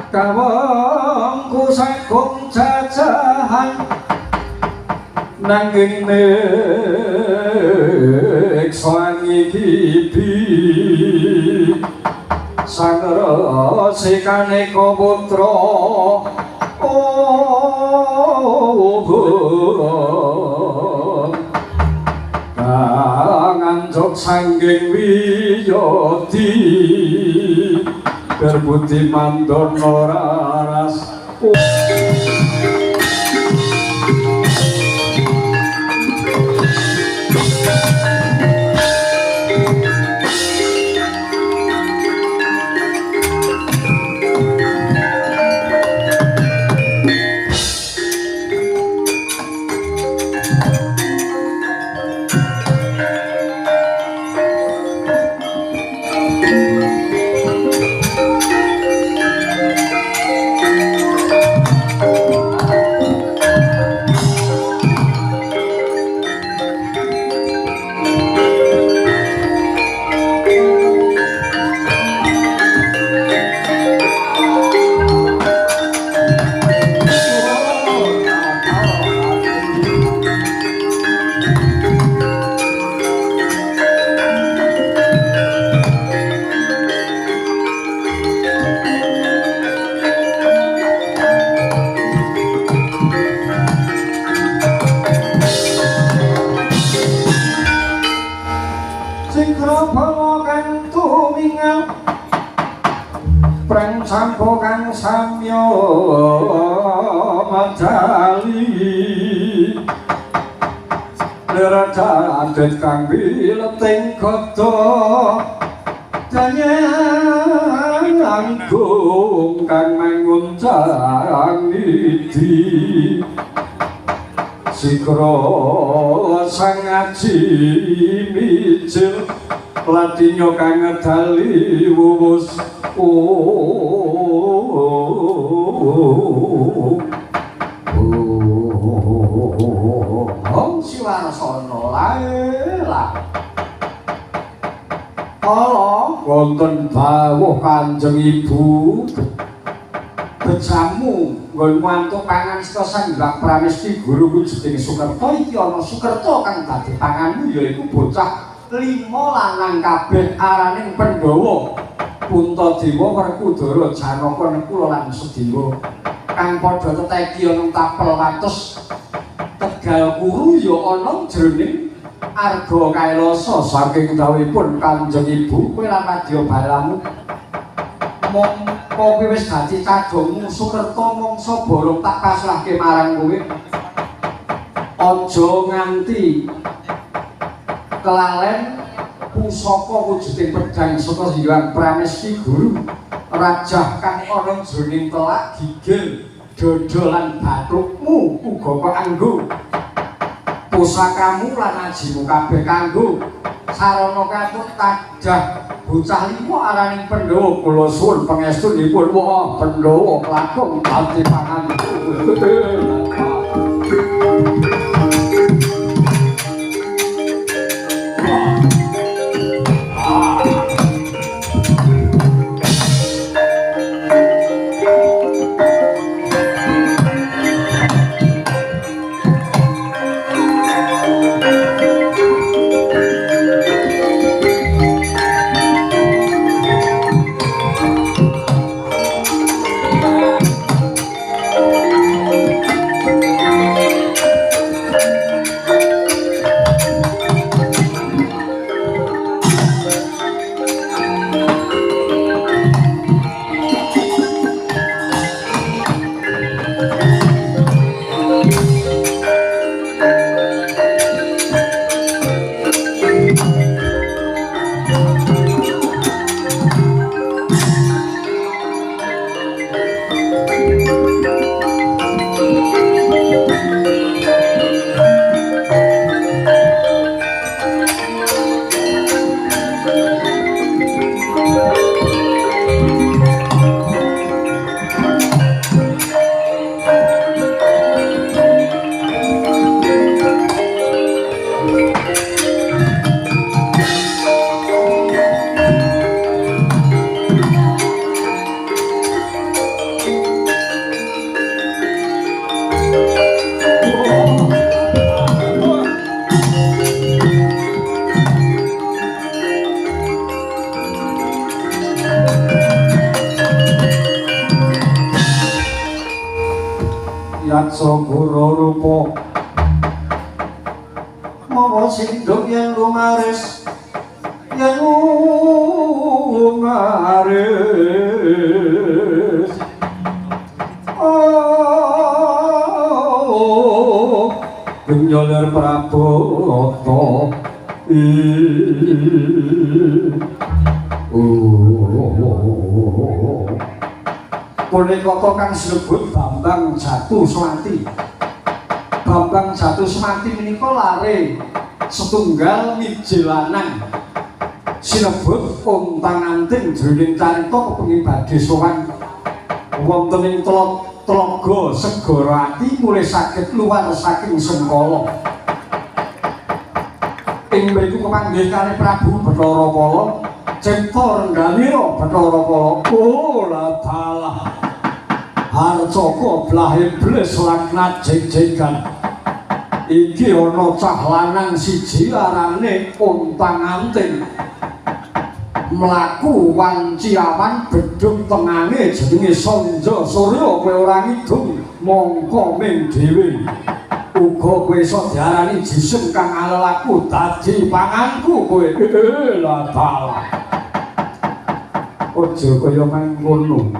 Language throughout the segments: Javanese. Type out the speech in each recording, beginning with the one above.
Kawengku sagung jajahan nanging neksa kibi sang resi kaneka putra kang anjuk sangging wiyadi berbudi mandana raras. Sampo kang samya madali leradat kang wileting gada danyang anggung kang manguncang nidi sikra sang aji mijil ladinya kang ngedali wuwus. Oh, Siwarasana lae lah. Ala wonten dawuh Kanjeng Ibu bejamu nggon mantuk pangan saka Sang Hyang Pramesti Guru Wujuding Sukerta iki ana Sukerta kang dadi panganmu yaiku bocah lima lanang kabeh araning Pandhawa. Puntadewa, Werkudara, Janaka, Nekula lan Sedewa kang padha teteki ana tapel wates Tegal Kuru ya ana jroning Arga Kailasa. Saking dawuhipun Kanjeng Ibu kowe lan wadya balamu mongko kowe wis dadi cadhongmu Sukerta mangsa borong tak pasrahke marang kowe aja nganti kelalen pusaka wujuding pedhang saka Hyang Pramesti Guru rajah kang ana jroning telak gigil dada lan bathukmu uga kok anggo pusakamu lan ajimu kabeh kanggo sarana katut tadah bocah lima araning Pandhawa. Kula suwun pangestunipun wah Pandhawa klakung dadi panganku. Katsagara rupa mawa sindung yen lumaris yen lumaris oh genyoler Prabata punika kang sinebut Bambang Jatuh Semati. Bambang Jatuh Semati menika lare setunggal miji lanang sinebut ontang-anting jroning carita kepengin badhe sowan wonten ing tlaga Segara Ati mulih saged luwar saking sengkala. Ing mriku kepanggih kalih Prabu Bathara Kala cipta Renggalira Bathara Kala. Oh la dalah harcaka blah iblis laknat jeg-jegan. Iki ana cah lanang siji arane ontang-anting mlaku wanci awan bedhug tengane jenenge Sanja Surya. Kowe ora ngidung mongko ming dhewe uga kowe iso diarani jisim kang alelaku dadi panganku kowe. La dalah aja kaya mangkono.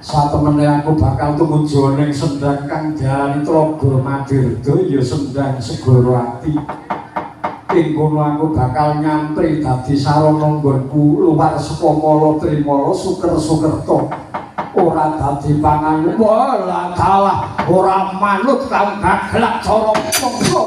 Satemene aku bakal tumuju ning sendang kang diarani Tlaga Madirda ya sendang Segara Ati. Ing kono aku bakal nyantri dadi sarana nggonku luwar saka mala trimala suker-sukerta. Ora dadi pangan. Wah la dalah ora manut kang gaglak cara monggo.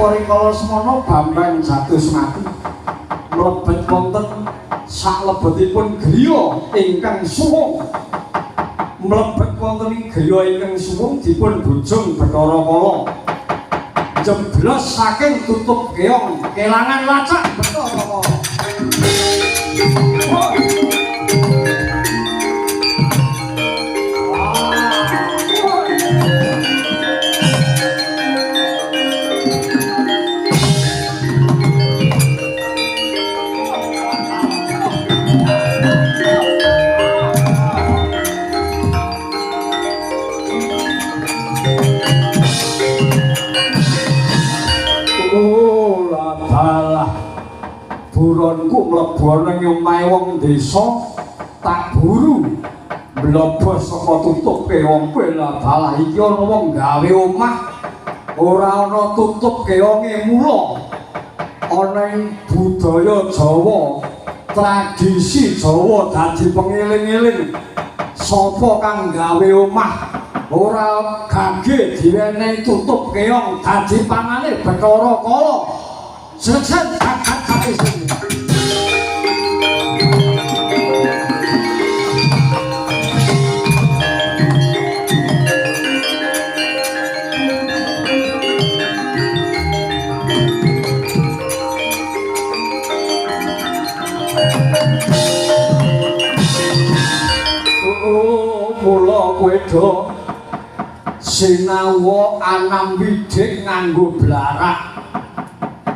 Rikala semono Bambang Jatuh Semati mlebet wonten saklebetipun griya ingkang suwung. Mlebet wonten ing griya ingkang suwung dipun bujung Bathara Kala. Jeblos saking tutup keong kelangan lacak Bathara Kala. Buronku mlebu ana ing omahe wong desa tak buru mlebos saka tutup keong. Lah dalah iki ana wong gawe omah ora ana tutup keonge. Mula ana ing budaya Jawa, tradisi Jawa dadi pengeling-eling sapa kang gawe omah ora gage diwenehi tutup keong dadi pangane Bathara Kala. Sesen oh, mula kowe do sinawa anam widik nganggo blarak.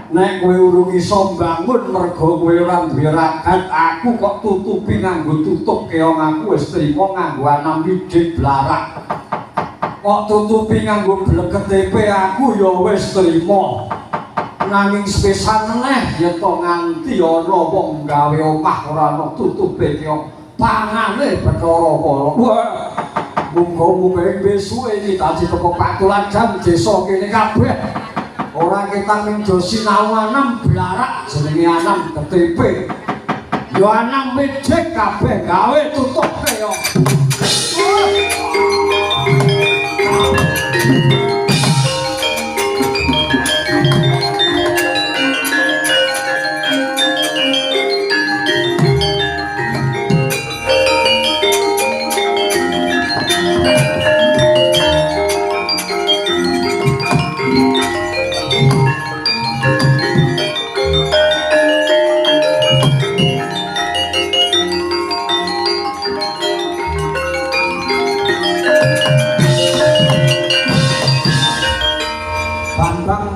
Nek kowe urung iso mbangun merga kowe ora duwe ragat, aku kok tutupi nganggo tutup keong. Aku wis trima nganggo anam widik blarak. Kok tutupi nganggo bleketepe aku ya wis trima. Nanging sepisan meneh ya to nganti ana wong gawe omah ora ana tutupe keong, pangane Bathara Kala. Wah, muga-muga ing besuke iki dadi tepuk patuladan desa kene kabeh. Ora ketang ning do sinau anam blarak jenenge anam ketepe. Ya anang wijik kabeh gawe tutuke ya.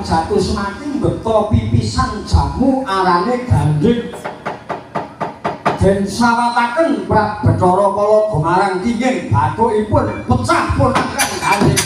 Jatusmati mbekta pipisan jamu arane gandhik den sawataken Prab Bathara Kala gumarang kinging bathukipun pecah ponakan gandhik.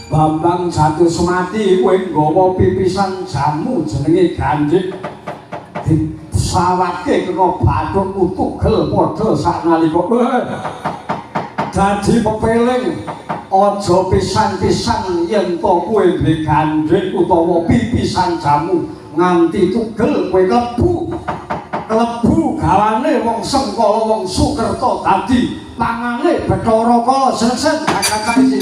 Bambang Jatusmati kowe nggawa pipisan jamu jenenge gandhik disawatke kena bathuk tugel padha saknalika dadi pepeling aja pisan-pisan yen to kowe duwe gandhik utawa pipisan jamu nganti tugel kowe klebu klebu gawane wong Sengkala wong Sukerta dadi pangane Bathara Kala sesen kakak iki.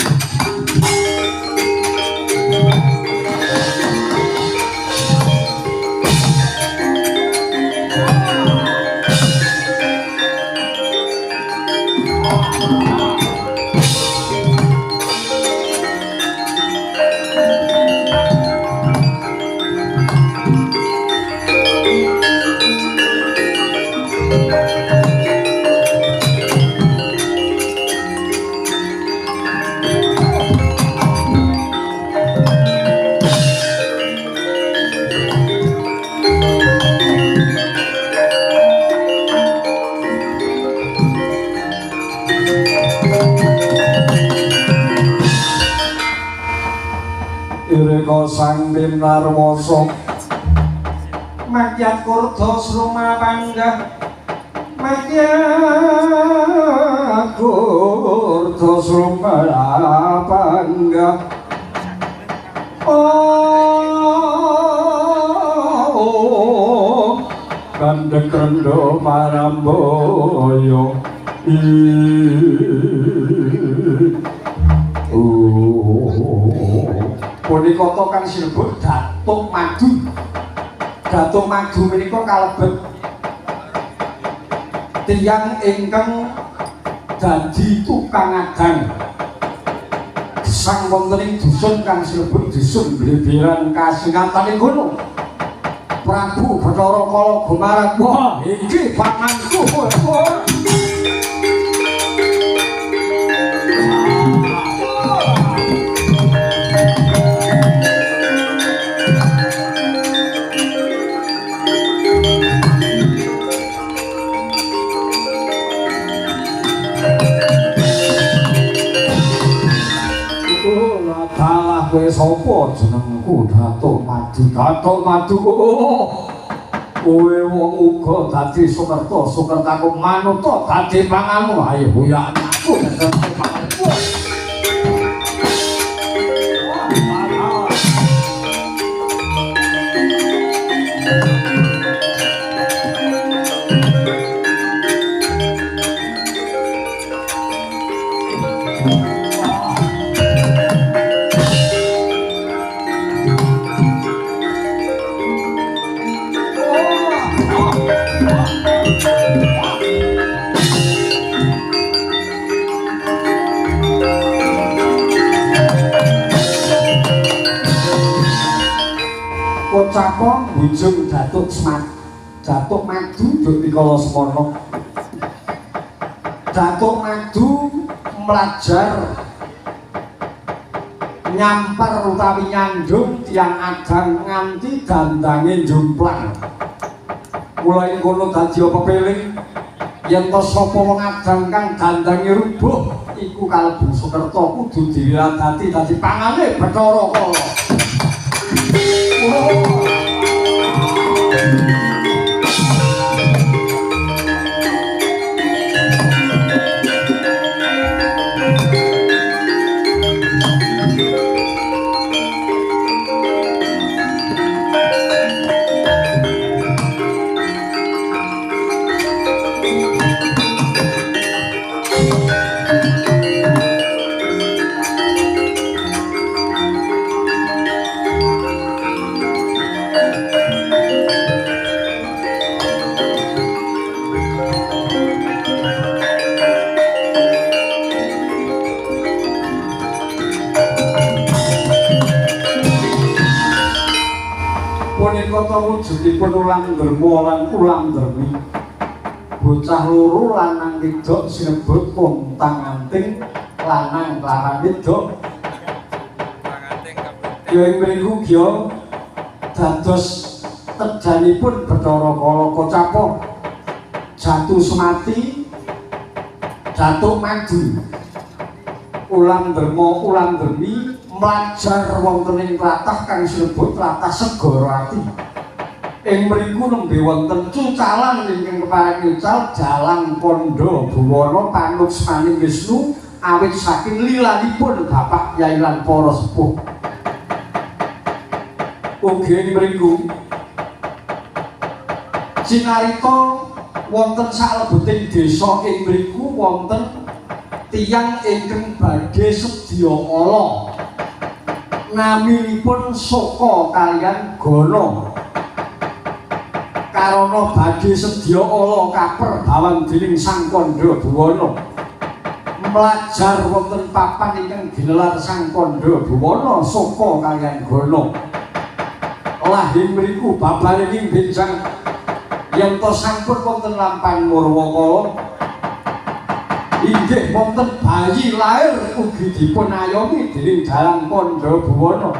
Ireka sang Binarwasa makyat kurda sruma panggah makyat kurda sruma panggah oh kandhek rendo paramboyo punika to kang sinebut Datuk Madu. Datuk Madu menika kalebet tiyang ingkang dadi tukang adang gesang wonten ing dusun kang sinebut dusun Bleberan kasingatan ing kono. Prabu Bathara Kala gumarang, wah iki pamanku. Kowe sapa jenengku Datuk Madu. Datuk Madu. Kowe wong uga dadi Sukerta, Sukertaku manuta dadi panganmu. Ayo huyak aku dadi panganmu. Kocapa bujung Datuk Semat, Datuk Madu nduk dikala semono. Datuk Madu mlajar Nyampar utawi nyandung tiyang adang nganti dandange njumplang. Mula ing kono dadi pepeling yen to sapa wong adang kang dandange rubuh iku kalebu Sukerta kudu diwiladati dadi pangane Bathara Kala. Punika wujudipun ulang derma lan ulang dermi. Bocah loro lanang wedok sinebut pontang-anting lanang kelawan wedok. Ya ing mriku gya dados tejanipun Bathara Kala kocapa jatuh semati jatuh madu. Ulang derma ulang dermi mlajar wonten ing tlatah kang sinebut tlatah Segara Ati. Ing mriku nembe wonten cucalan ingkang kepareng nyucal jalang kandha buwana panuksmaning Wisnu awit saking lilanipun Bapak Yai lan para sepuh. Ugi ing mriku cinarita wonten saklebeting desa ing mriku wonten tiyang ingkang badhe sedya ala. Naminipun Soka kaliyan Gana. Karana badhe sedya ala kaperbawan dening Sang Kandha Buwana. Mlajar wonten papan ingkang ginelar Sang Kandha Buwana Soka kaliyan Gana. Lahir mriku babaring benjang yen to sampun wonten lampahing Murwakala inggih wonten bayi lair ugi dipun ayomi dening dalang Kandha Buwana.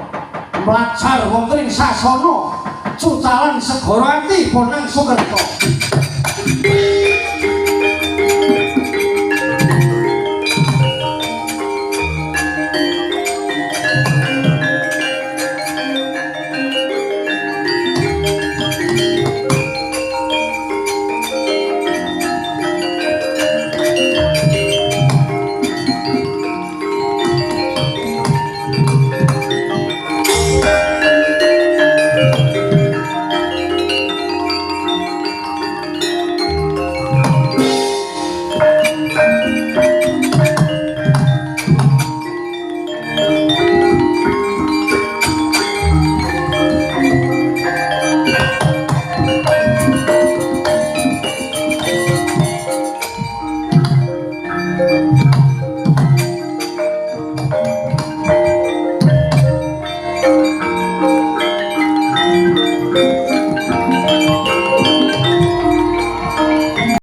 Mlajar wonten ing sasana cucalan Segara Ati Bonang Sukerta.